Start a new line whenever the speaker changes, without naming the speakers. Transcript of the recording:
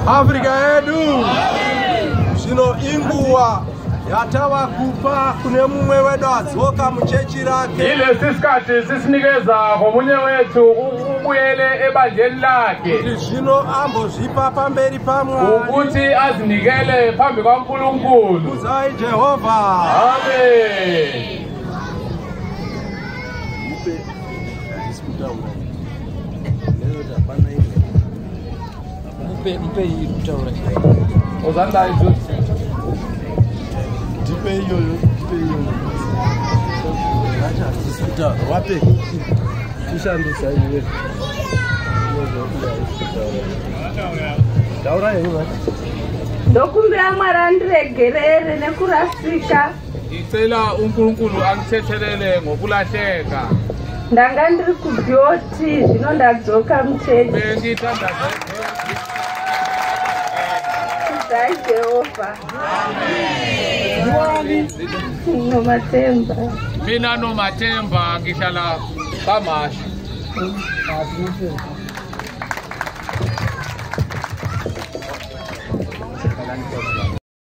Afrika yedu zvino inguva yatava kupa kune mumwe wedu adzoka muchechi rake.
Yilesi sikhathi sisinikeza ngomunye wethu ubuyele ebandleni lakhe.
Kuti zvino ambozvipa pamberi paMwari.
Ukuthi azinikele phambi kwaNkulunkulu.
Kudzai Jehovha.
Amen.
Mupe mupe iyi kutaura.
Ozanda izuthi.
Ndipe iyoyo, ndipe iyoyo. Acha tisikuta wape. Tishandisa iwe. Taura henyu vati.
Ndokumbira Mwari andiregerere nekurasika.
Ngicela uNkulunkulu angithethelele ngokulahleka.
Ndanga ndiri kuBOT zvino ndadzoka muchechi.
Bengithandaza.
Kudzai Jehovha. Nomathemba.
Mina Nomathemba ngihlala KwaMashu.